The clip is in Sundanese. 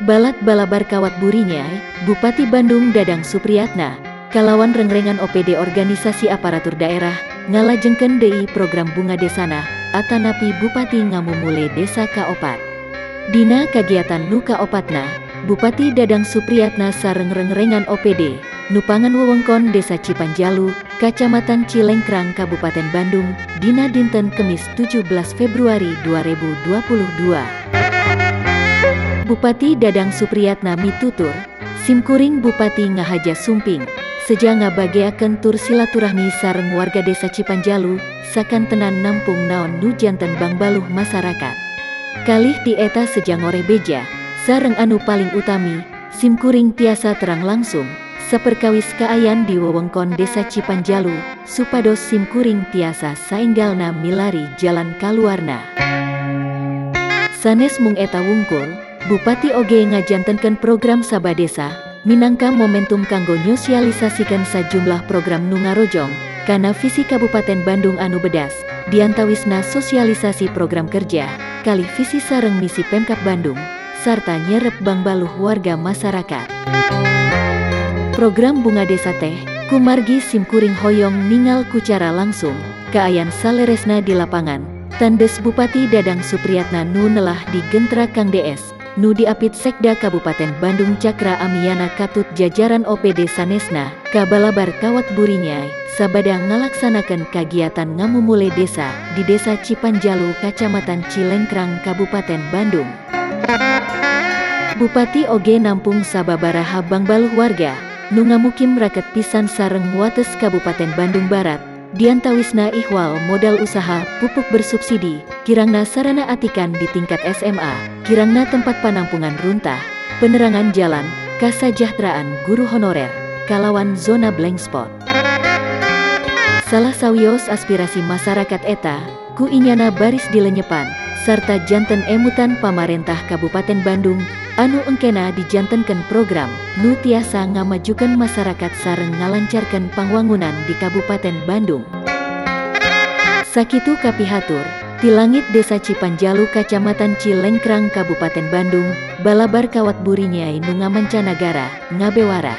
Balad Balabar Kawat Burinyai, Bupati Bandung Dadang Supriyatna, kalawan rengrengan OPD Organisasi Aparatur Daerah, ngalajengkeun deui program Bunga Desana, atanapi Bupati ngamumule desa kaopat. Dina kagiatan nu kaopatna, Bupati Dadang Supriyatna sareng rengrengan OPD, nupangan wewengkon Desa Cipanjalu, Kacamatan Cilengkrang, Kabupaten Bandung, dina dinten Kemis 17 Februari 2022. Bupati Dadang Supriyatna mitutur, simkuring Bupati ngahaja sumping, seja ngabageakeun tur silaturahmi sareng warga Desa Cipanjalu, sakantenan nampung naon nu janten bangbaluh masyarakat. Kalih ti eta seja ngoreh beja, sareng anu paling utami, simkuring tiasa terang langsung, saperkawis kaayaan di wewengkon Desa Cipanjalu, supados simkuring tiasa saenggalna milari jalan kaluarna. Sanes mung eta wungkul, Bupati oge ngajantenkeun program Saba Desa, minangka momentum kanggo nyosialisasikeun sajumlah program nu ngarojong kana visi Kabupaten Bandung anu bedas, diantawisna sosialisasi program kerja, kalih visi sareng misi Pemkab Bandung, sarta nyerep bangbaluh warga masyarakat. Program Bunga Desa teh, kumargi simkuring hoyong ningal kucara langsung, kaayaan saleresna di lapangan, tandes Bupati Dadang Supriyatna nu nelah di Gentra Kang DS, nu diapit Sekda Kabupaten Bandung Cakra Amiyana katut jajaran OPD sanesna, kabalabar Kawat Burinyai, sabada ngalaksanakeun kagiatan ngamumule desa, di Desa Cipanjalu, Kacamatan Cilengkrang, Kabupaten Bandung. Bupati oge nampung sababaraha bangbaluh warga, nu ngamukim raket pisan sareng wates Kabupaten Bandung Barat, diantawisna ihwal modal usaha, pupuk bersubsidi, kirangna sarana atikan di tingkat SMA, kirangna tempat panampungan runtah, penerangan jalan, kasajahteraan guru honorer, kalawan zona blank spot. Salah sawios aspirasi masyarakat eta, ku inyana baris dilenyepan, serta janten emutan pamarentah Kabupaten Bandung, anu engkena dijantenkeun program, nu tiasa ngamajukan masyarakat sareng ngalancarkan pangwangunan di Kabupaten Bandung. Sakitu kapihatur, ti langit Desa Cipanjalu, Kacamatan Cilengkrang, Kabupaten Bandung, Balabar Kawat Burinyai nu ngamancanagara, ngabewara.